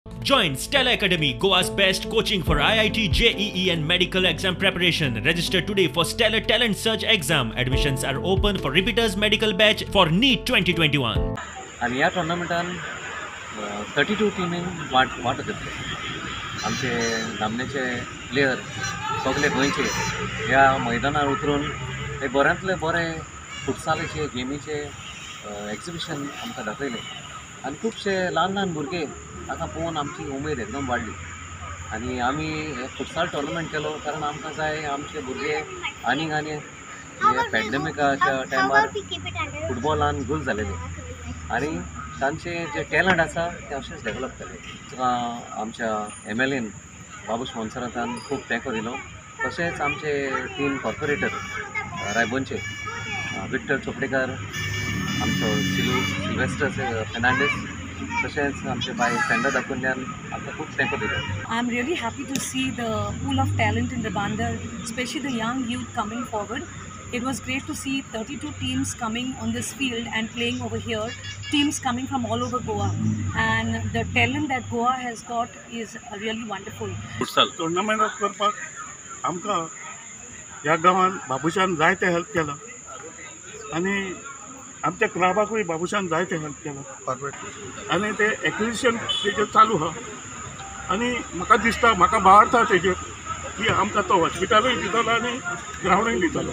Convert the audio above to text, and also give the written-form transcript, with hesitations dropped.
Join Stella Academy, Goa's best coaching for IIT, JEE and medical exam preparation. Register today for Stellar Talent Search exam. Admissions are open for repeaters medical batch for NEET 2021. आनी ह्या टुर्नामेंटान 32 टिमीन वांटो घेतलो. आमचे नामनेचे player सगळे गोंयचे ह्या मैदानार उतरून एक बऱ्यांतले बरे फुटसालाचे गेमीचे एक्जिबिशन आमकां दाखयलें आनी खुबशे ल्हान ल्हान भुरगे ताका पळोवन आमची उमेद एकदम वाडली. आनी आमी फुटसाल टोर्नामेंट केलो कारण आमकां जाय आमचे भुरगे आनीक आनी हे पॅन्डेमिकाच्या टायमार फुटबॉलान गुल जालेले आनी तांचे जे टॅलंट आसा ते अशेंच डेवलप जाले. आमच्या MLAन बाबूश मोन्सेरातान खूब तेंको दिलो. तशेंच आमचे 3 कॉर्पोरेटर रायबोनचे विक्टर चोपडेकार, आमचो सिल्वेस्टर फेर्नांडीस, तशेंच आमचे बाय सँडा दाकुन्यान आमकां खूब तेंको दिलो. I am really happy to see the pool of talent in Ribandar, especially the young youth coming forward. It was great to see 32 teams coming on this field and playing over here, teams coming from all over Goa. And the talent that Goa has got is really wonderful. Futsal tournament करपाक आमकां ह्या गांवान बाबूशान जायते help केलां आनी आमच्या क्लबाकूय बाबूशान जायते help केलां. आनी ते एक्विजिशन तेजेर चालू आहा आनी म्हाका दिसता, म्हाका भावार्थ आहा तेजेर की आमकां तो हॉस्पिटलूय दितलो आनी ग्रावंडूय दितलो.